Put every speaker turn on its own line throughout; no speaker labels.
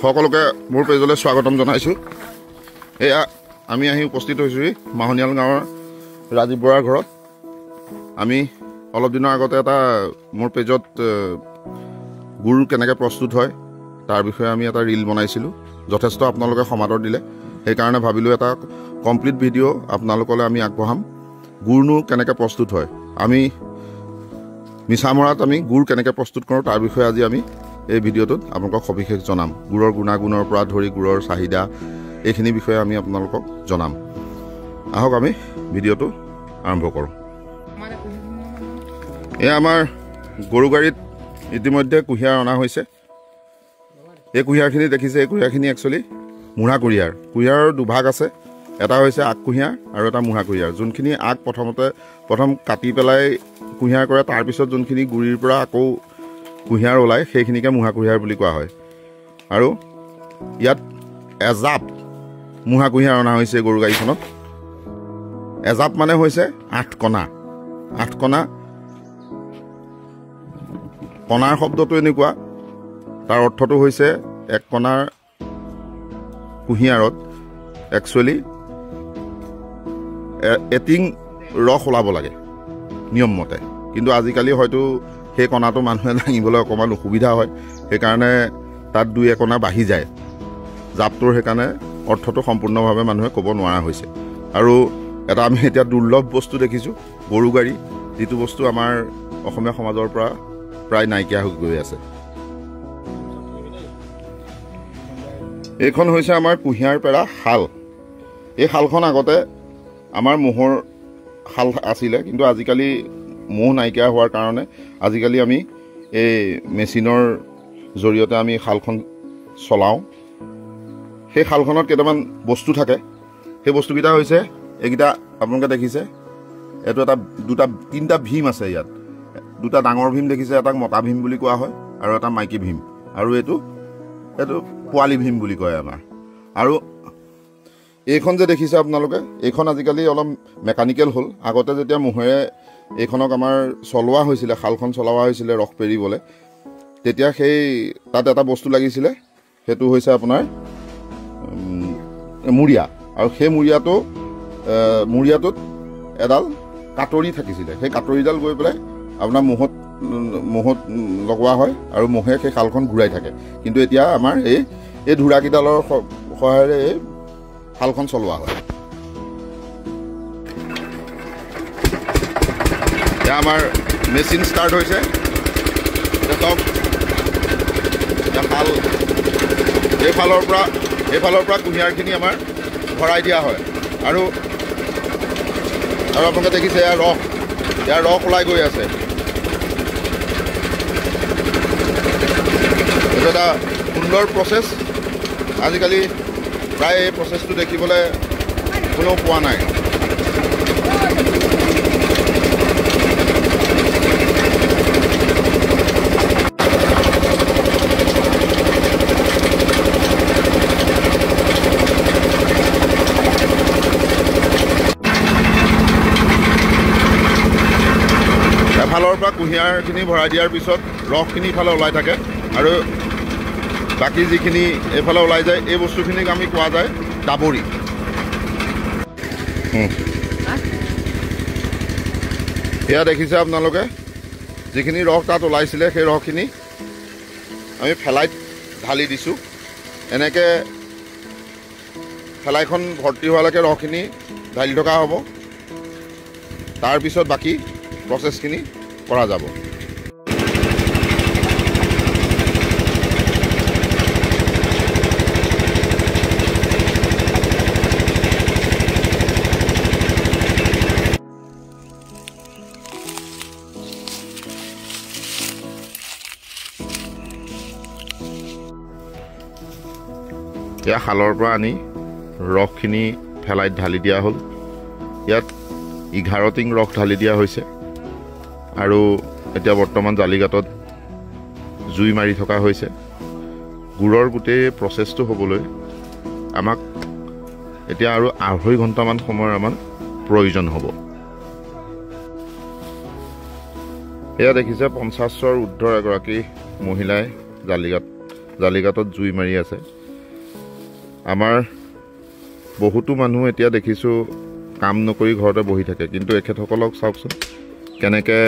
সকলোকে মোৰ পেজলৈ স্বাগতম জনাইছোঁ। এয়া আমি আহি উপস্থিত হৈছোঁহি মাহনিয়াল গাঁৱৰ ৰাজীৱ বৰাৰ ঘৰত। আমি অলপ দিনৰ আগতে এটা মোৰ পেজত গুড় কেনেকৈ প্ৰস্তুত হয় তাৰ বিষয়ে আমি এটা ৰীল বনাইছিলোঁ। যথেষ্ট আপোনালোকে সমাদৰ দিলে, সেইকাৰণে ভাবিলোঁ এটা কমপ্লিট ভিডিঅ' আপোনালোকলৈ আমি আগবঢ়াম। গুড়নো কেনেকৈ প্ৰস্তুত হয়, আমি মিছামৰাত আমি গুড় কেনেকৈ প্ৰস্তুত কৰোঁ তাৰ বিষয়ে আজি আমি এই ভিডিঅ'টোত আপোনালোকক সবিশেষ জনাম। গুড়ৰ গুণাগুণৰ পৰা ধৰি গুড়ৰ চাহিদা এইখিনি বিষয়ে আমি আপোনালোকক জনাম। আহক আমি ভিডিঅ'টো আৰম্ভ কৰোঁ। এয়া আমাৰ গৰু গাড়ীত ইতিমধ্যে কুঁহিয়াৰ অনা হৈছে। এই কুঁহিয়াৰখিনি দেখিছে, এই কুঁহিয়াৰখিনি একচুৱেলি মূঢ়া কুঁহিয়াৰ। কুঁহিয়াৰৰ দুভাগ আছে, এটা হৈছে আগ কুঁহিয়াৰ আৰু এটা মূঢ়া কুঁহিয়াৰ। যোনখিনি আগ প্ৰথম কাটি পেলাই কুঁহিয়াৰ কৰে, তাৰপিছত যোনখিনি গুৰিৰ পৰা আকৌ কুঁহিয়াৰ ওলায় সেইখিনিকে মূঢ়া কুঁহিয়াৰ বুলি কোৱা হয়। আৰু ইয়াত এজাপ মূঢ়া কুঁহিয়াৰ অনা হৈছে গৰু গাড়ীখনত। এজাপ মানে হৈছে ৮ কণা। ৮ কণা, কণাৰ শব্দটো এনেকুৱা, তাৰ অৰ্থটো হৈছে এক কণাৰ কুঁহিয়াৰত একচুৱেলি এটিং ৰস ওলাব লাগে নিয়মমতে। কিন্তু আজিকালি হয়তো সেই কণাটো মানুহে দাঙিবলৈ অকণমান অসুবিধা হয়, সেইকাৰণে তাত 2 একণা বাঢ়ি যায় জাপটোৰ। সেইকাৰণে অৰ্থটো সম্পূৰ্ণভাৱে মানুহে ক'ব নোৱাৰা হৈছে। আৰু এটা আমি এতিয়া দুৰ্লভ বস্তু দেখিছোঁ, গৰু গাড়ী, যিটো বস্তু আমাৰ অসমীয়া সমাজৰ পৰা প্ৰায় নাইকিয়া হৈ গৈ আছে। এইখন হৈছে আমাৰ কুঁহিয়াৰ পেৰা শাল। এই শালখন আগতে আমাৰ ম'হৰ শাল আছিলে, কিন্তু আজিকালি ম'হ নাইকিয়া হোৱাৰ কাৰণে আজিকালি আমি এই মেচিনৰ জৰিয়তে আমি শালখন চলাওঁ। সেই শালখনত কেইটামান বস্তু থাকে, সেই বস্তুকেইটা হৈছে এইকেইটা আপোনালোকে দেখিছে। এইটো এটা দুটা তিনিটা ভীম আছে ইয়াত, দুটা ডাঙৰ ভীম দেখিছে, এটাক মতা ভীম বুলি কোৱা হয় আৰু এটা মাইকী ভীম, আৰু এইটো পোৱালি ভীম বুলি কয় আমাৰ। আৰু এইখন যে দেখিছে আপোনালোকে, এইখন আজিকালি অলপ মেকানিকেল হ'ল। আগতে যেতিয়া ম'হেৰে এইখনক আমাৰ চলোৱা হৈছিলে, শালখন চলোৱা হৈছিলে ৰস পেৰিবলৈ, তেতিয়া সেই তাত এটা বস্তু লাগিছিলে, সেইটো হৈছে আপোনাৰ মূৰিয়া। আৰু সেই মূৰিয়াটোত এডাল কাটৰি থাকিছিলে, সেই কাটৰিডাল গৈ পেলাই আপোনাৰ ম'হত লগোৱা হয় আৰু ম'হে সেই শালখন ঘূৰাই থাকে। কিন্তু এতিয়া আমাৰ এই ধূৰাকেইডালৰ সহায়েৰে এই শালখন চলোৱা হয়। এতিয়া আমাৰ মেচিন ষ্টাৰ্ট হৈছে। চাওক, শাল এইফালৰ পৰা কুঁহিয়াৰখিনি আমাৰ ভৰাই দিয়া হয়। আৰু আৰু আপোনালোকে দেখিছে ইয়াৰ ৰস ওলাই গৈ আছে। এইটো এটা সুন্দৰ প্ৰচেছ। আজিকালি প্ৰায় এই প্ৰচেছটো দেখিবলৈ কোনেও পোৱা নাই। এফালৰ পৰা কুঁহিয়াৰখিনি ভৰাই দিয়াৰ পিছত ৰসখিনি ইফালে ওলাই থাকে আৰু বাকী যিখিনি এইফালে ওলাই যায়, এই বস্তুখিনিক আমি কোৱা যায় ডাবৰি। এয়া দেখিছে আপোনালোকে, যিখিনি ৰস তাত ওলাইছিলে সেই ৰসখিনি আমি ফেলাইত ঢালি দিছোঁ। এনেকৈ ফেলাইখন ভৰ্তি হোৱালৈকে ৰসখিনি ঢালি থকা হ'ব, তাৰপিছত বাকী প্ৰচেছখিনি কৰা যাব। এয়া শালৰ পৰা আনি ৰসখিনি ফেলাইত ঢালি দিয়া হ'ল। ইয়াত 11 টিং ৰস ঢালি দিয়া হৈছে আৰু এতিয়া বৰ্তমান জালিগাটত জুই মাৰি থকা হৈছে। গুড়ৰ গোটেই প্ৰচেছটো হ'বলৈ আমাক এতিয়া আৰু 2.5 ঘণ্টামান সময়ৰ আমাৰ প্ৰয়োজন হ'ব। এয়া দেখিছে 50ৰ ঊৰ্ধৰ এগৰাকী মহিলাই জালিঘাটত জুই মাৰি আছে। আমাৰ বহুতো মানুহ এতিয়া দেখিছোঁ কাম নকৰি ঘৰতে বহি থাকে, কিন্তু এখেতসকলক চাওকচোন কেনেকৈ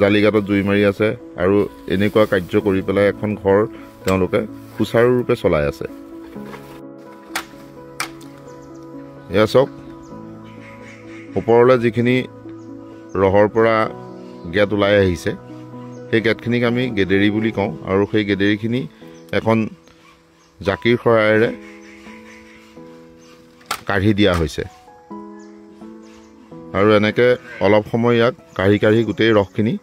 জালিঘাটত জুই মাৰি আছে আৰু এনেকুৱা কাৰ্য কৰি পেলাই এখন ঘৰ তেওঁলোকে সুচাৰুৰূপে চলাই আছে। এয়া চাওক, ওপৰলৈ যিখিনি ৰহৰ পৰা গেট ওলাই আহিছে সেই গেটখিনিক আমি গেদেৰী বুলি কওঁ আৰু সেই গেদেৰীখিনি এখন জাকিৰ সহায়েৰে কাঢ়ি দিয়া হৈছে আৰু এনেকৈ অলপ সময় ইয়াক কাঢ়ি কাঢ়ি গোটেই ৰসখিনি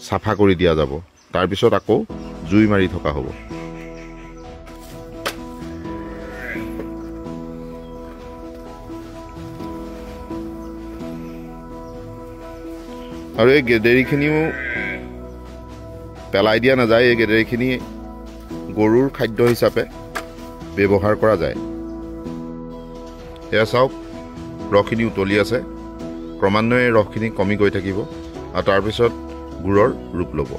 চাফা কৰি দিয়া যাব। তাৰপিছত আকৌ জুই মাৰি থকা হ'ব। আৰু এই গেদেৰীখিনিও পেলাই দিয়া নাযায়, এই গেদেৰীখিনি গৰুৰ খাদ্য হিচাপে ব্যৱহাৰ কৰা যায়। এয়া চাওক, ৰসখিনি উতলি আছে, ক্ৰমান্বয়ে ৰসখিনি কমি গৈ থাকিব আৰু তাৰপিছত গুড়ৰ ৰূপ ল'ব।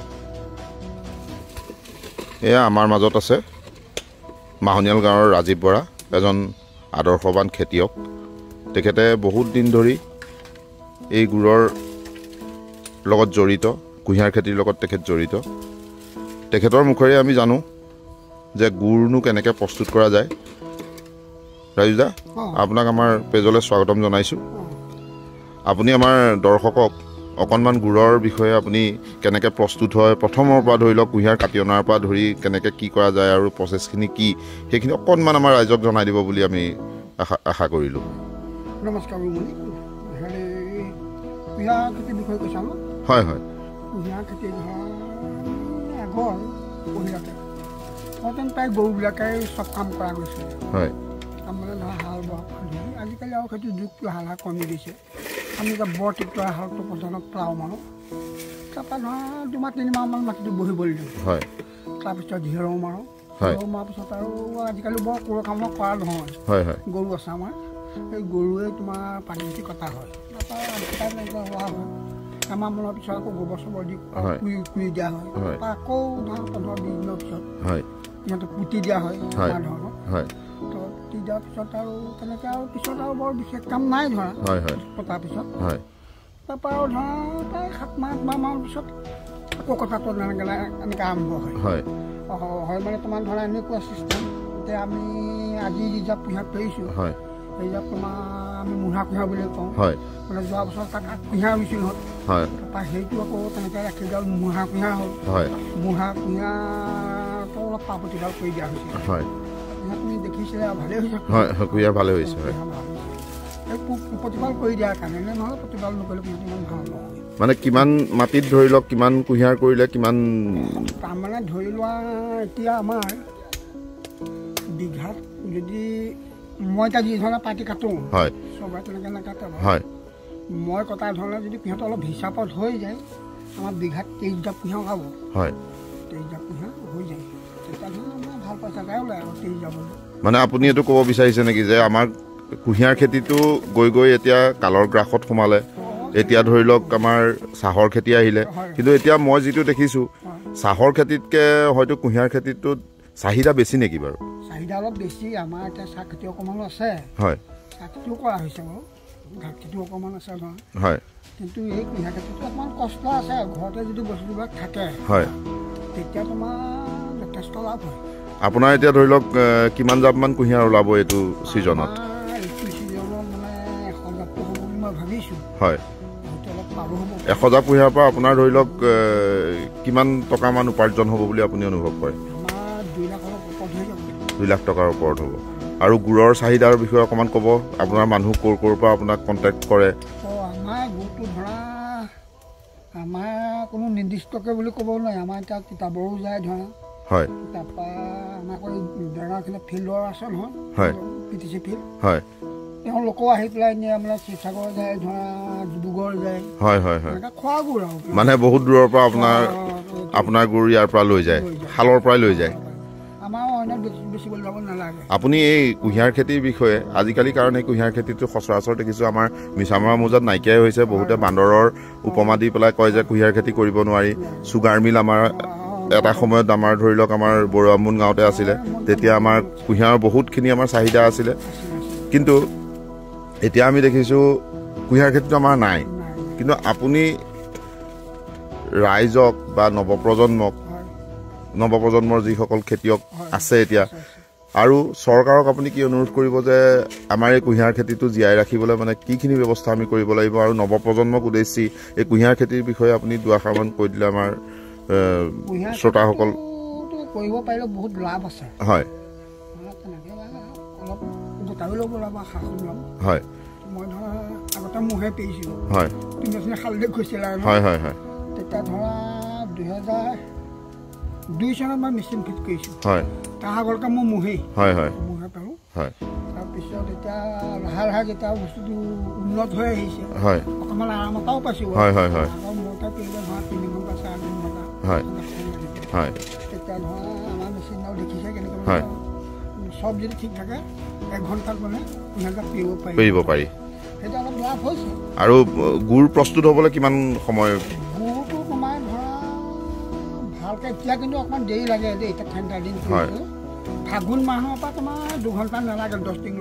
এয়া আমাৰ মাজত আছে মাহনিয়াল গাঁৱৰ ৰাজীৱ বৰা, এজন আদৰ্শৱান খেতিয়ক। তেখেতে বহুত দিন ধৰি এই গুড়ৰ লগত জড়িত, কুঁহিয়াৰ খেতিৰ লগত তেখেত জড়িত। তেখেতৰ মুখেৰে আমি জানো যে গুড়নো কেনেকৈ প্ৰস্তুত কৰা যায়। ৰাজীৱ দা, আপোনাক আমাৰ পেজলৈ স্বাগতম জনাইছোঁ। আপুনি আমাৰ দৰ্শকক অকণমান গুড়ৰ বিষয়ে আপুনি কেনেকৈ প্ৰস্তুত হয়, প্ৰথমৰ পৰা ধৰি লওক কুঁহিয়াৰ কাটি অনাৰ পৰা ধৰি কেনেকৈ কি কৰা যায় আৰু প্ৰচেছখিনি কি, সেইখিনি অকণমান আমাৰ ৰাইজক জনাই দিব বুলি আমি আশা কৰিলোঁ।
নমস্কাৰ। হেৰি, কুঁহিয়াৰ খেতিৰ বিষয়ে কৈছা ন?
হয় হয়।
কুঁহিয়াৰ খেতি ধৰা আগৰ মহিলাতে প্ৰথম প্ৰায় গৰুবিলাকে চব কাম কৰা গৈছিলে।
হয়।
তাৰমানে ধৰা হাল বোৱা ধৰি আজিকালি আৰু খেতিৰ যুগটো হাল কমি গৈছে। আমি এতিয়া বৰ ট্ৰেক্টৰ হালটো প্ৰধানত পাওঁ মানুহ। তাৰপৰা ধৰা 2 মাহ 3 মাহমান মাটিটো বহিবলৈ দিওঁ।
হয়।
তাৰপিছত ঢেৰৌ মাৰোঁ। ঢেৰৌ মৰাৰ পিছত আৰু আজিকালি বৰ কোৰ কাম কৰা নহয়।
হয় হয়।
গৰু আছে আমাৰ, সেই গৰুৱে তোমাৰ পানী খেতি কটা হয়। তাৰপৰা তেনেকুৱা হোৱা হয়। এমাহ মানৰ পিছত আকৌ গোবৰ চোবৰ দি কুৰি দিয়া হয়। তাৰপৰা আকৌ ধৰা 15-20 দিনৰ পিছত সিহঁতক পুতি দিয়া হয় আমাৰ ধৰণৰ। তো পুতি দিয়াৰ পিছত আৰু তেনেকৈ আৰু পিছত আৰু বৰ বিশেষ কাম নাই ধৰা কটাৰ পিছত। তাৰপৰা আৰু ধৰা প্ৰায় 7 মাহ 8 মাহ মানৰ পিছত আকৌ কটাটো এনেকৈ এনেকৈ আৰম্ভ হয়। হয় মানে তোমাৰ ধৰা এনেকুৱা চিষ্টেম, এতিয়া আমি আজি যি জাপ কুঁহিয়াৰ পেৰিছোঁ সেই জাপ তোমাৰ আমি মুঢ়া কুঁহিয়াৰ বুলি কওঁ। মানে যোৱা বছৰ তাক আগ কুঁহিয়াৰ ৰুইছিলোঁ। তাৰপৰা সেইটো আকৌ তেনেকৈ ৰাখি দিয়া মুঢ়া কুঁহিয়াৰ হ'ল। মুঢ়া কুঁহিয়াৰটো অলপ পা প্ৰতিপাল কৰি দিয়া হৈছে। তুমি দেখিছিলে, ভালেই হৈছে।
কুঁহিয়াৰ ভালেই হৈছে।
এই প্ৰতিপাল কৰি দিয়াৰ কাৰণে, নহ'লে প্ৰতিপাল নকৰিলে কুঁহিয়াৰটো ইমান ভাল নহয়।
মানে কিমান মাটিত ধৰি লওক কিমান কুঁহিয়াৰ কৰিলে কিমান?
তাৰমানে ধৰি লোৱা এতিয়া আমাৰ বিঘাত যদি মই এতিয়া যি ধৰণে পাতি কাটোঁ, চবৰে তেনেকৈ নাকাটে। মই কটা ধৰণে যদি কুঁহিয়াৰটো অলপ হিচাপত হৈ যায়, আমাৰ বিঘাত 23 জাপ কুঁহিয়াৰ ওলাব। 23 জাপ কুঁহিয়াৰ হৈ যায়, তেতিয়া ধৰা আমাৰ ভাল পইচা এটাই ওলায় আৰু 23 জাপলৈ।
মানে আপুনি এইটো ক'ব বিচাৰিছে নেকি যে আমাৰ কুঁহিয়াৰ খেতিটো গৈ গৈ এতিয়া কালৰ গ্ৰাসত সোমালে, এতিয়া ধৰি লওক আমাৰ চাহৰ খেতি আহিলে, কিন্তু এতিয়া মই যিটো দেখিছোঁ চাহৰ খেতিতকৈ হয়তো কুঁহিয়াৰ খেতিটোত চাহিদা বেছি নেকি বাৰু?
চাহিদা অলপ বেছি। আমাৰ এতিয়া চাহ খেতি অকণমানো আছে।
হয়।
চাহ খেতিও কৰা হৈছে বাৰু, ধান খেতিও অকণমান আছে ধৰা।
হয়।
কিন্তু এই কুঁহিয়াৰ খেতিটো অকণমান কষ্ট আছে। ঘৰতে যদি বস্তুবিলাক থাকে,
হয়,
তেতিয়া তোমাৰ যথেষ্ট লাভ হয়।
আপোনাৰ এতিয়া ধৰি লওক কিমান জাপমান কুঁহিয়াৰ ওলাব এইটো ছিজনত?
এইটো ছিজনত মানে 100 জাপটো হ'ব বুলি মই ভাবিছোঁ।
হয়।
অলপ পাৰো হ'ব।
100 জাপ কুঁহিয়াৰ পৰা আপোনাৰ ধৰি লওক কিমান টকামান উপাৰ্জন হ'ব বুলি আপুনি অনুভৱ কৰে?
আমাৰ 2 লাখৰ ওপৰত হৈ যাব।
2 লাখ টকাৰ ওপৰত হ'ব। আৰু গুড়ৰ চাহিদাৰ বিষয়ে অকণমান ক'ব, আপোনাৰ মানুহ ক'ৰ ক'ৰ পৰা আপোনাক কণ্টেক্ট কৰে?
আমাৰ গুড়টো ধৰা আমাৰ কোনো নিৰ্দিষ্টকৈ বুলি ক'ব নোৱাৰি। আমাৰ এতিয়া তিতাবৰো যায় ধৰা।
হয়।
তাৰপৰা আমাৰ আকৌ দেৰগাঁওখিনি ফিল্ডৰ আছে নহয়,
হয়,
পি টি চি ফিল্ড।
হয়।
তেওঁলোকো আহি পেলাই এনে আপোনাৰ শিৱসাগৰ যায় ধৰা, ডিব্ৰুগড় যায়।
হয় হয় হয়।
খোৱা গুড় আৰু
মানে বহুত দূৰৰ পৰা আপোনাৰ গুড় ইয়াৰ পৰা লৈ যায়, শালৰ পৰাই লৈ যায়।
আমাৰ অন্যত বেচিবলৈ যাব নালাগে।
আপুনি এই কুঁহিয়াৰ খেতিৰ বিষয়ে আজিকালি, কাৰণ এই কুঁহিয়াৰ খেতিটো সচৰাচৰ দেখিছোঁ আমাৰ মিছামৰা মৌজাত নাইকিয়াই হৈছে। বহুতে বান্দৰৰ উপমা দি পেলাই কয় যে কুঁহিয়াৰ খেতি কৰিব নোৱাৰি। চুগাৰ মিল আমাৰ এটা সময়ত আমাৰ ধৰি লওক আমাৰ বৰুৱামুন গাঁৱতে আছিলে, তেতিয়া আমাৰ কুঁহিয়াৰৰ বহুতখিনি আমাৰ চাহিদা আছিলে। কিন্তু এতিয়া আমি দেখিছোঁ কুঁহিয়াৰ খেতিটো আমাৰ নাই। কিন্তু আপুনি ৰাইজক বা নৱপ্ৰজন্মৰ যিসকল খেতিয়ক আছে এতিয়া আৰু চৰকাৰক আপুনি কি অনুৰোধ কৰিব যে আমাৰ এই কুঁহিয়াৰ খেতিটো জীয়াই ৰাখিবলৈ মানে কিখিনি ব্যৱস্থা আমি কৰিব লাগিব, আৰু নৱপ্ৰজন্মক উদ্দেশ্যি এই কুঁহিয়াৰ খেতিৰ বিষয়ে আপুনি দুআষাৰমান কৈ দিলে আমাৰ শ্ৰোতাসকল
কৰিব পাৰিলে বহুত লাভ আছে।
হয়
অলপ গোটাও ল'ব লাগিব, শাসন ল'ম।
হয়,
মই ধৰা আগতে মোহে পেৰিছিলোঁ।
হয়,
তুমি শাললৈ গৈছিলা?
হয় হয় হয়।
তেতিয়া ধৰা 2002 চনত মই মেচিন ফিট কৰিছোঁ।
হয়,
তাৰ আগলৈকে মোৰ মোহেই।
হয় হয়,
মোহে পাৰোঁ।
হয়,
তাৰপিছত এতিয়া লাহে লাহে যেতিয়া বস্তুটো উন্নত হৈ আহিছে,
হয়,
অকণমান আৰাম এটাও পাইছোঁ।
হয় হয় হয়।
আকৌ মোৰ তাত পেৰিলে ধৰা 3 ঘণ্টা 3.5 ঘণ্টা।
হয় হয়।
তেতিয়া ধৰা আমাৰ মেচিন আৰু দেখিছে কেনেকৈ
হয়,
চব যদি ঠিক থাকে 1 ঘণ্টাত মানে কুঁহিয়াৰবিলাক পেৰিব পাৰি।
পেৰিব পাৰি,
সেইটো অলপ লাভ হৈছে।
আৰু গুড় প্ৰস্তুত হ'বলৈ কিমান সময়?
গুড়টো তোমাৰ ধৰা ভালকৈ এতিয়া কিন্তু অকণমান দেৰি লাগে দেই, এতিয়া ঠাণ্ডা দিন। ফাগুন মাহৰ পৰা তোমাৰ 2 ঘণ্টা নালাগে, 10 টিংৰ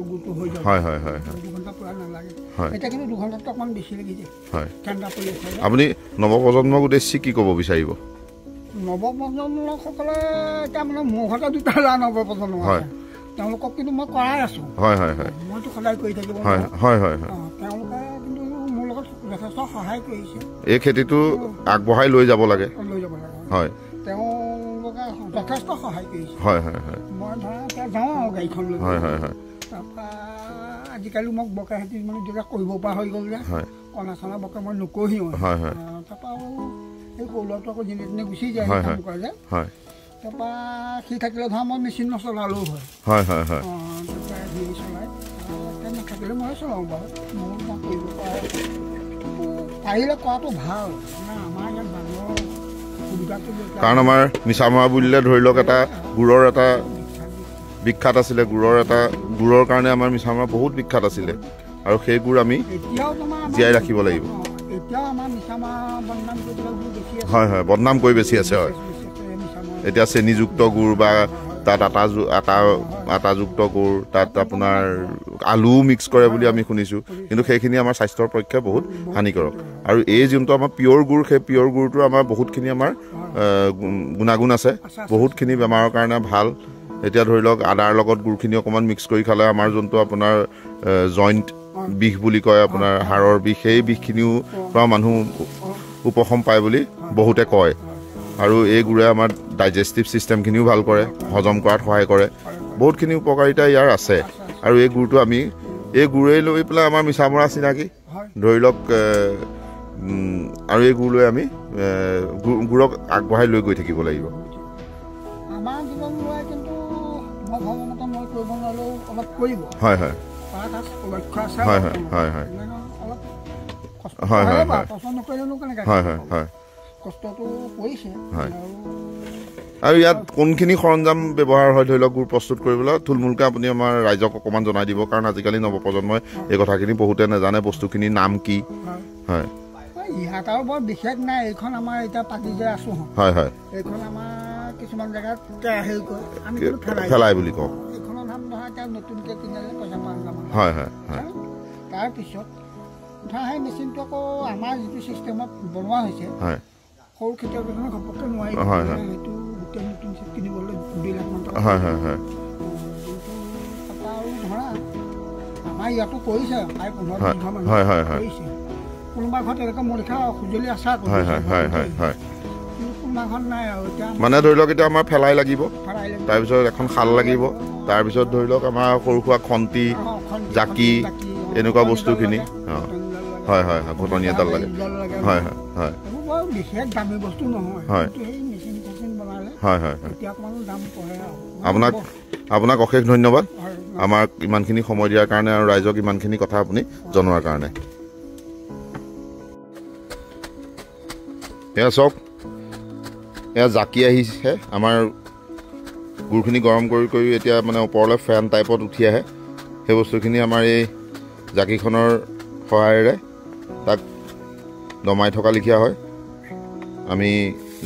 গুড়টো হৈ যাব।
হয় হয় হয়,
2 ঘণ্টা পূৰা নালাগে। এতিয়া কিন্তু 2 ঘণ্টাতকৈ অকণমান বেছি লাগি যায়।
হয়,
ঠাণ্ডা পৰি আছে।
আপুনি নৱপ্ৰজন্মক উদ্দেশ্যি কি ক'ব বিচাৰিব?
নৱপ্ৰজন্মসকলে এতিয়া মানে মোৰ ঘৰতে দুটা ল'ৰা নৱপ্ৰজন্ম আছে, তেওঁলোকক কিন্তু মই কৰাই আছোঁ।
হয় হয় হয়,
মইতো সদায় কৰি থাকিব।
হয় হয় হয় হয়,
তেওঁলোকে কিন্তু মোৰ লগত যথেষ্ট সহায় কৰিছে।
এই খেতিটো আগবঢ়াই লৈ যাব লাগে।
লৈ যাব লাগে।
হয়,
তেওঁলোকে যথেষ্ট সহায় কৰিছে।
হয় হয় হয়।
মই ধৰা এতিয়া যাওঁ আৰু গাড়ীখন লৈ।
হয় হয় হয়।
তাৰপৰা আজিকালি মোক বকা খেতি মানে দেউতাক কৰিব পৰা হৈ গ'ল যে, কণা চনা বকে মই নকৰিও।
হয় হয়।
তাৰপৰা আৰু সেই সৰু ল'ৰাটো আকৌ যেনে তেনে গুচি যায় কাম কৰে যে।
হয়।
তাৰপৰা সি থাকিলে ধৰা মই মেচিন নচলালেও হয়।
হয় হয় হয়।
তেতিয়া সি চলায়, এতিয়া নাথাকিলে ময়ে চলাওঁ বাৰু। ময়ো মই কৰিব পাৰোঁ, কিন্তু পাৰিলে কৰাটো ভাল। মানে আমাৰ ইয়াত বান্দৰৰ সুবিধাটো,
কাৰণ আমাৰ মিছামৰা বুলিলে ধৰি লওক এটা গুড়ৰ এটা বিখ্যাত আছিলে, গুড়ৰ কাৰণে আমাৰ মিছামৰা বহুত বিখ্যাত আছিলে, আৰু সেই গুড় আমি জীয়াই ৰাখিব লাগিব। হয় হয়, বদনাম কৰি বেছি আছে। হয়, এতিয়া চেনিযুক্ত গুড় বা তাত আটাযুক্ত গুড়, তাত আপোনাৰ আলুও মিক্স কৰে বুলি আমি শুনিছোঁ, কিন্তু সেইখিনি আমাৰ স্বাস্থ্যৰ পক্ষে বহুত হানিকাৰক। আৰু এই যোনটো আমাৰ পিয়'ৰ গুড়, সেই পিয়'ৰ গুড়টো আমাৰ বহুতখিনি আমাৰ গুণাগুণ আছে, বহুতখিনি বেমাৰৰ কাৰণে ভাল। এতিয়া ধৰি লওক আদাৰ লগত গুড়খিনি অকণমান মিক্স কৰি খালে আমাৰ যোনটো আপোনাৰ জইণ্ট বিষ বুলি কয়, আপোনাৰ হাড়ৰ বিষ, সেই বিষখিনিও পৰা মানুহ উপশম পায় বুলি বহুতে কয়। আৰু এই গুড়ে আমাৰ ডাইজেষ্টিভ ছিষ্টেমখিনিও ভাল কৰে, হজম কৰাত সহায় কৰে, বহুতখিনি উপকাৰিতা ইয়াৰ আছে। আৰু এই গুড়টো আমি এই গুড়েই লৈ পেলাই আমাৰ মিছামৰা চিনাকি ধৰি লওক, আৰু এই গুড় লৈ আমি গুড়ক আগবঢ়াই লৈ গৈ থাকিব লাগিব। হয় হয় হয় হয় হয় হয় হয় হয় হয় হয়।
কষ্টটো কৰিছে।
হয়। আৰু ইয়াত কোনখিনি সৰঞ্জাম ব্যৱহাৰ হয় ধৰি লওক গুড় প্ৰস্তুত কৰিবলৈ, থুলমূলকৈ আপুনি আমাৰ ৰাইজক অকণমান জনাই দিব, কাৰণ আজিকালি নৱপ্ৰজন্মই এই কথাখিনি বহুতে নাজানে, বস্তুখিনিৰ নাম কি। হয়,
ইয়াত আৰু বৰ বিশেষ নাই। এইখন আমাৰ এতিয়া পাতি যে আছোঁ।
হয় হয়।
এইখন আমাৰ কিছুমান জেগাত হেৰি কয়, আমি
ফেলাই বুলি কওঁ।
এইখনৰ নাম ধৰা এতিয়া নতুনকৈ কিনিলে পইচা 5 হাজাৰ মান।
হয় হয় হয়।
তাৰপিছত ধৰা সেই মেচিনটো আকৌ আমাৰ যিটো ছিষ্টেমত বনোৱা হৈছে,
হয়,
সৰু খেতিয়ক এজনে ঘপককৈ নোৱাৰি।
হয় হয়।
সেইটো গোটেই নতুন চেট কিনিবলৈ 2 লাখ মান টকা।
হয় হয় হয়।
কিন্তু তাৰপৰা আৰু ধৰা আমাৰ ইয়াতো কৰিছে প্ৰায় 15 20 ঘৰ মানুহ কৰিছে। কোনোবা ঘৰত এনেকুৱা মোৰ লেখা সঁজুলি আছে।
হয় হয় হয় হয় হয়।
কিন্তু কোনোবা ঘৰত নাই। আৰু এতিয়া
মানে ধৰি লওক এতিয়া আমাৰ ফেলাই লাগিব, তাৰপিছত এখন শাল লাগিব, তাৰপিছত ধৰি লওক আমাৰ সৰু সুৰা খন্তি, জাকি, এনেকুৱা বস্তুখিনি। হয় হয় হয়, ঘটনি এডাল লাগে। হয় হয় হয়।
বিশেষ দামী বস্তু নহয়।
হয় হয় হয়। আপোনাক অশেষ ধন্যবাদ আমাক ইমানখিনি সময় দিয়াৰ কাৰণে আৰু ৰাইজক ইমানখিনি কথা আপুনি জনোৱাৰ কাৰণে। এয়া চাওক, এয়া জাকি আহিছে আমাৰ গুড়খিনি গৰম কৰি কৰি এতিয়া মানে ওপৰলৈ ফেন টাইপত উঠি আহে। সেই বস্তুখিনি আমাৰ এই জাকিখনৰ সহায়েৰে তাক দমাই থকা লিখীয়া হয়। আমি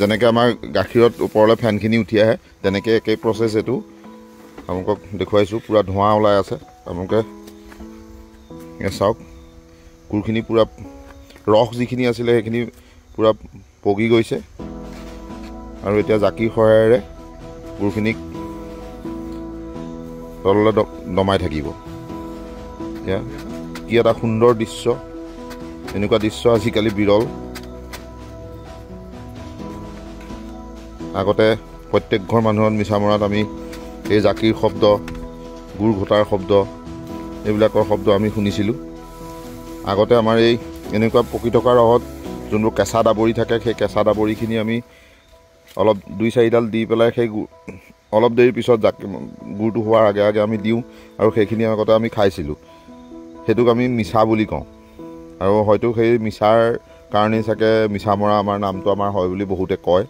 যেনেকৈ আমাৰ গাখীৰত ওপৰলৈ ফেনখিনি উঠি আহে তেনেকৈ একেই প্ৰচেছ এইটো আপোনালোকক দেখুৱাইছোঁ। পূৰা ধোঁৱা ওলাই আছে, আপোনালোকে চাওক। গুড়খিনি পূৰা ৰস যিখিনি আছিলে সেইখিনি পূৰা পগি গৈছে আৰু এতিয়া জাকিৰ সহায়েৰে গুড়খিনিক তললৈ দমাই থাকিব। এতিয়া কি এটা সুন্দৰ দৃশ্য, এনেকুৱা দৃশ্য আজিকালি বিৰল। আগতে প্ৰত্যেক ঘৰ মানুহত মিছামৰাত আমি এই জাকিৰ শব্দ, গুড় ঘটাৰ শব্দ, এইবিলাকৰ শব্দ আমি শুনিছিলোঁ। আগতে আমাৰ এই এনেকুৱা পকি থকা ৰহত যোনবোৰ কেঁচা ডাবৰি থাকে, সেই কেঁচা ডাবৰিখিনি আমি অলপ দুই চাৰিডাল দি পেলাই সেই অলপ দেৰিৰ পিছত জাকি গুড়টো হোৱাৰ আগে আগে আমি দিওঁ আৰু সেইখিনি আগতে আমি খাইছিলোঁ। সেইটোক আমি মিছা বুলি কওঁ আৰু হয়তো সেই মিছাৰ কাৰণেই চাগে মিছামৰা আমাৰ নামটো আমাৰ হয় বুলি বহুতে কয়।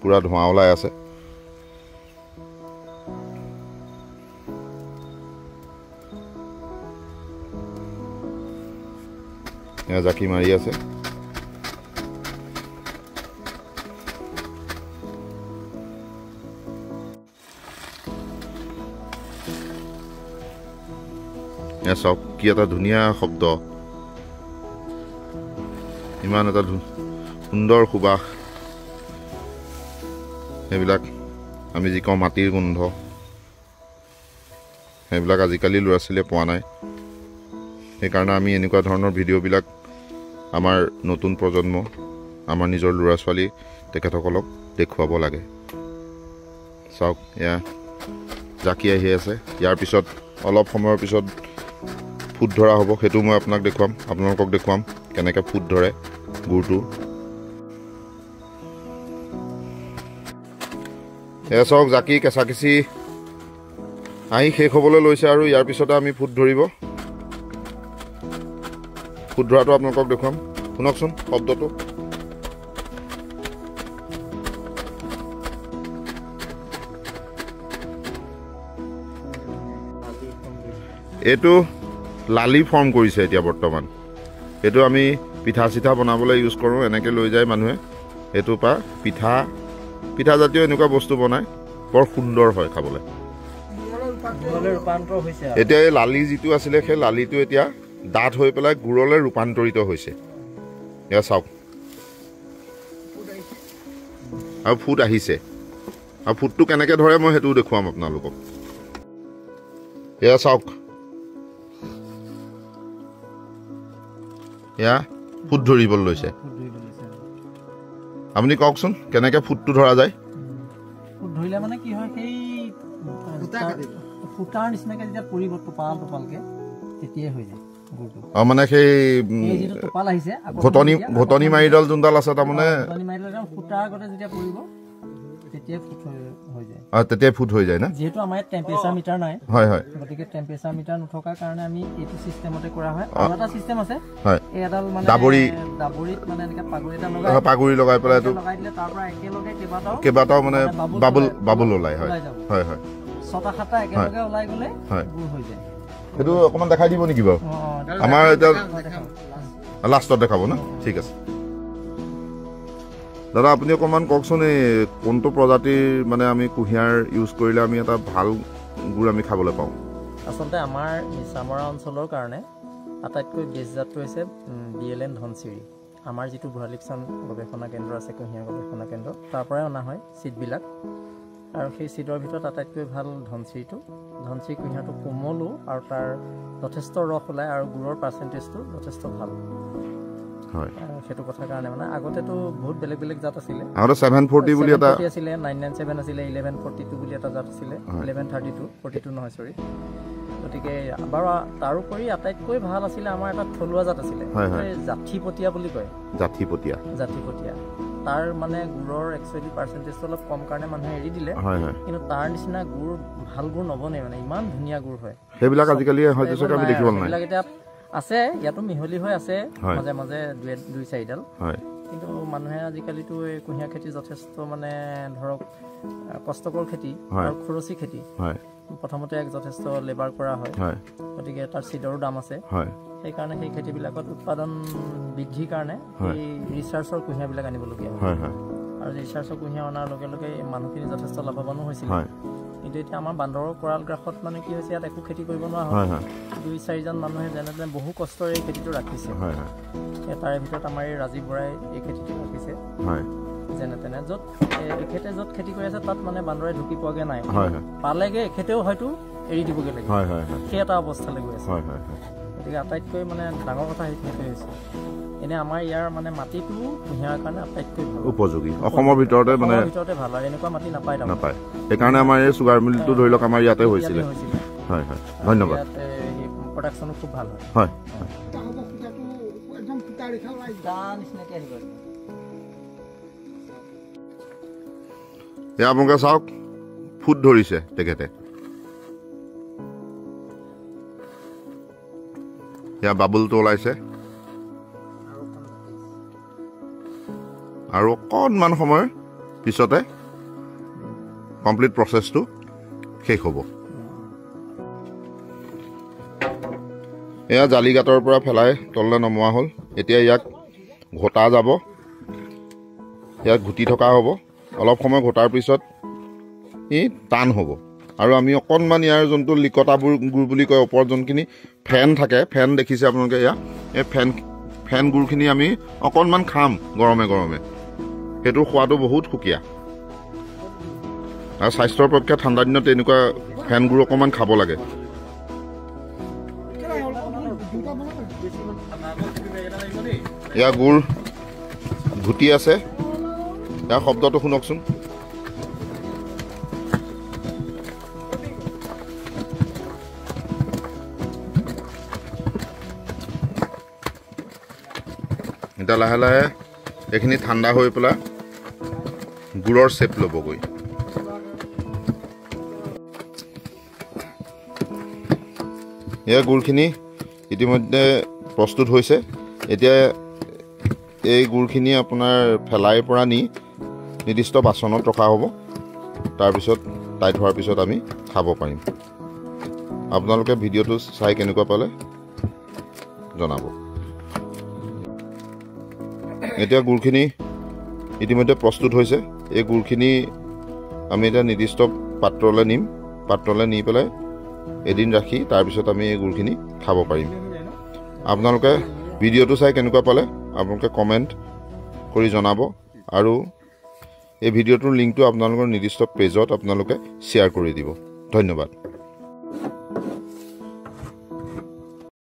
পূৰা ধোঁৱা ওলাই আছে। জাকি মাৰি আছে। চাওক কি এটা ধুনীয়া শব্দ, ইমান এটা সুন্দৰ সুবাস। সেইবিলাক আমি যি কওঁ মাটিৰ গোন্ধ, সেইবিলাক আজিকালি ল'ৰা ছোৱালীয়ে পোৱা নাই। সেইকাৰণে আমি এনেকুৱা ধৰণৰ ভিডিঅ'বিলাক আমাৰ নতুন প্ৰজন্ম, আমাৰ নিজৰ ল'ৰা ছোৱালী তেখেতসকলক দেখুৱাব লাগে। চাওক এয়া জাকি আহি আছে। ইয়াৰ পিছত অলপ সময়ৰ পিছত ফুট ধৰা হ'ব, সেইটো মই আপোনাক দেখুৱাম, আপোনালোকক দেখুৱাম কেনেকৈ ফুট ধৰে গুড়টো। এয়া চাওক জাকি কেঁচা কেঁচি আহি শেষ হ'বলৈ লৈছে আৰু ইয়াৰ পিছতে আমি ফুট ধৰিব। ফুট ধৰাটো আপোনালোকক দেখুৱাম। শুনকচোন শব্দটো। এইটো লালি ফৰ্ম কৰিছে এতিয়া বৰ্তমান। এইটো আমি পিঠা চিঠা বনাবলৈ ইউজ কৰোঁ, এনেকৈ লৈ যায় মানুহে। এইটোৰ পৰা পিঠা জাতীয় এনেকুৱা বস্তু বনায়, বৰ সুন্দৰ হয় খাবলৈ। এতিয়া এই লালি যিটো আছিলে সেই লালিটো এতিয়া ডাঠ হৈ পেলাই গুড়লৈ ৰূপান্তৰিত হৈছে। এয়া চাওক, আৰু ফুট আহিছে। আৰু ফুটটো কেনেকৈ ধৰে মই সেইটোও দেখুৱাম আপোনালোকক। এয়া চাওক, এয়া ফুট ধৰিবলৈ লৈছে। আপুনি কওকচোন কেনেকৈ ফুটটো ধৰা যায়?
ফুট ধৰিলে মানে কি হয়, সেই ফুটাৰ নিচিনাকৈ যেতিয়া পৰিব টোপাল টোপালকৈ তেতিয়াই হৈ যায়।
অ মানে সেই ঘটনি ঘটনি মাৰিডাল যোনডাল আছে, তাৰমানে তেতিয়াই ফুট হৈ যায় না।
যিহেতু আমাৰ ইয়াত টেম্পাৰেচাৰ মিটাৰ নাই,
হয় হয়,
গতিকে টেম্পাৰেচাৰ মিটাৰ নথকাৰ কাৰণে আমি এইটো চিষ্টেমতে কৰা হয়। আৰু এটা চিষ্টেম আছে, এই এডাল মানে
ডাবৰি,
ডাবৰিত মানে এনেকৈ পাগুৰি এটা লগাই,
পাগুৰি লগাই পেলাই এইটো
লগাই দিলে তাৰ পৰা একেলগে
কেইবাটাও মানে বাবুল বাবুল ওলাই। হয় হয় হয়,
6টা 7টা একেলগে ওলাই গ'লে গুড় হৈ যায়।
সেইটো অকণমান দেখাই দিব নেকি বাৰু? আমাৰ এতিয়া লাষ্টত দেখাব ন? ঠিক আছে দাদা, আপুনি অকণমান কওকচোন এই কোনটো প্ৰজাতিৰ মানে আমি কুঁহিয়াৰ ইউজ কৰিলে আমি এটা ভাল গুড় আমি খাবলৈ পাওঁ?
আচলতে আমাৰ মিছামৰা অঞ্চলৰ কাৰণে আটাইতকৈ বেষ্ট জাতটো হৈছে BLN Dhansiri. আমাৰ যিটো ভৰালিকচন গৱেষণা কেন্দ্ৰ আছে, কুঁহিয়াৰ গৱেষণা কেন্দ্ৰ, তাৰ পৰাই অনা হয় চিডবিলাক। আৰু সেই চিডৰ ভিতৰত আটাইতকৈ ভাল ধনচিৰিটো। ধনচিৰি কুঁহিয়াৰটো কোমলো আৰু তাৰ যথেষ্ট ৰস ওলায় আৰু গুড়ৰ পাৰ্চেণ্টেজটো যথেষ্ট ভাল। সেইটো কথাৰ কাৰণে মানে আগতেতো বহুত বেলেগ বেলেগ জাত আছিলে।
আগতে 740 বুলি এটা
আছিলে, 997 আছিলে, 1142 বুলি এটা জাত আছিলে, 1132, 42 নহয় চৰি। গতিকে বাৰু তাৰোপৰি আটাইতকৈ ভাল আছিলে আমাৰ এটা থলুৱা জাত আছিলে, জাঠিপতীয়া বুলি কয়।
জাঠিপতীয়া,
জাঠিপতীয়া। তাৰ মানে গুড়ৰ একচুৱেলি পাৰ্চেণ্টেজটো অলপ কম কাৰণে মানুহে এৰি দিলে, কিন্তু তাৰ নিচিনা গুড় ভাল গুড় নবনে, মানে ইমান ধুনীয়া গুড় হয়।
সেইবিলাক আজিকালি হয়তো চাগে আমি দেখিব নাই।
সেইবিলাক এতিয়া আছে, ইয়াতো মিহলি হৈ আছে মাজে মাজে দুই চাৰিডাল, কিন্তু মানুহে আজিকালিতো এই কুঁহিয়াৰ খেতি যথেষ্ট মানে ধৰক কষ্টকৰ খেতি আৰু খৰচী খেতি। প্ৰথমতে এক যথেষ্ট লেবাৰ কৰা হয়, গতিকে তাৰ চিডৰো দাম আছে। সেইকাৰণে সেই খেতিবিলাকত উৎপাদন বৃদ্ধিৰ কাৰণে এই ৰিচাৰ্চৰ কুঁহিয়াৰবিলাক আনিবলগীয়া হয়। আৰু ৰিচাৰ্চৰ কুঁহিয়াৰ অনাৰ লগে লগে মানুহখিনি যথেষ্ট লাভৱানো হৈছিল। কিন্তু এতিয়া আমাৰ বান্দৰৰ কৰাল গ্ৰাসত মানে কি হৈছে, ইয়াত একো খেতি কৰিব নোৱাৰা হয়। 2-4জন মানুহে যেনে তেনে বহু কষ্টৰে এই খেতিটো ৰাখিছে। তাৰে ভিতৰত আমাৰ এই ৰাজীৱ বৰাই এই খেতিটো ৰাখিছে যেনে তেনে। য'ত এখেতে য'ত খেতি কৰি আছে তাত মানে বান্দৰে ঢুকি পোৱাগৈ নাই, পালেগে এখেতেও হয়তো এৰি দিবগৈ লাগিব, সেই এটা অৱস্থালৈ গৈ আছে। গতিকে আটাইতকৈ মানে ডাঙৰ কথা সেইটোৱে হৈছে। এনে আমাৰ ইয়াৰ মানে মাটিটো কুঁহিয়াৰ কাৰণে আটাইতকৈ ভাল,
উপযোগী, অসমৰ ভিতৰতে মানে
ভিতৰতে ভাল আৰু এনেকুৱা মাটি নাপায়
নাপায়। সেইকাৰণে আমাৰ এই চুগাৰ মিলটো ধৰি লওক আমাৰ ইয়াতে হৈছিলে। হয় হয়, ধন্যবাদ।
প্ৰডাকশ্যনো খুব ভাল হয়।
হয়, এয়া আপোনালোকে চাওক, ফুট ধৰিছে তেখেতে। এয়া বাবুলটো ওলাইছে। আৰু অকণমান সময়ৰ পিছতে কমপ্লিট প্ৰচেছটো শেষ হ'ব। এয়া জালিগাঁতৰ পৰা ফেলাই তললৈ নমোৱা হ'ল। এতিয়া ইয়াক ঘটা যাব, ইয়াক ঘুটি থকা হ'ব। অলপ সময় ঘটাৰ পিছত ই টান হ'ব। আৰু আমি অকণমান ইয়াৰ যোনটো লিকতাবোৰ গুৰ বুলি কয়, ওপৰত যোনখিনি ফেন থাকে, ফেন দেখিছে আপোনালোকে, ইয়াৰ এই ফেন গুৰখিনি আমি অকণমান খাম গৰমে গৰমে। সেইটো খোৱাটো বহুত সুকীয়া আৰু স্বাস্থ্যৰ পক্ষে ঠাণ্ডা দিনত তেনেকুৱা ফেন গুৰ অকণমান খাব লাগে। ইয়াৰ গুৰ ঘুটি আছে, ইয়াৰ শব্দটো শুনকচোন। এতিয়া লাহে লাহে এইখিনি ঠাণ্ডা হৈ পেলাই গুৰৰ চেপ ল'বগৈ। ইয়াৰ গুৰখিনি ইতিমধ্যে প্ৰস্তুত হৈছে। এতিয়া এই গুৰখিনি আপোনাৰ ফেলাইৰ পৰা নি নিৰ্দিষ্ট বাচনত ৰখা হ'ব। তাৰপিছত টাইট হোৱাৰ পিছত আমি খাব পাৰিম। আপোনালোকে ভিডিঅ'টো চাই কেনেকুৱা পালে জনাব। এতিয়া গুৰখিনি ইতিমধ্যে প্ৰস্তুত হৈছে। এই গুৰখিনি আমি এতিয়া নিৰ্দিষ্ট পাত্ৰলৈ নিম। পাত্ৰলৈ নি পেলাই এদিন ৰাখি তাৰপিছত আমি এই গুৰখিনি খাব পাৰিম। আপোনালোকে ভিডিঅ'টো চাই কেনেকুৱা পালে আপোনালোকে কমেণ্ট কৰি জনাব আৰু এই ভিডিঅ'টোৰ লিংকটো আপোনালোকৰ নিৰ্দিষ্ট পেজত আপোনালোকে শ্বেয়াৰ কৰি দিব। ধন্যবাদ।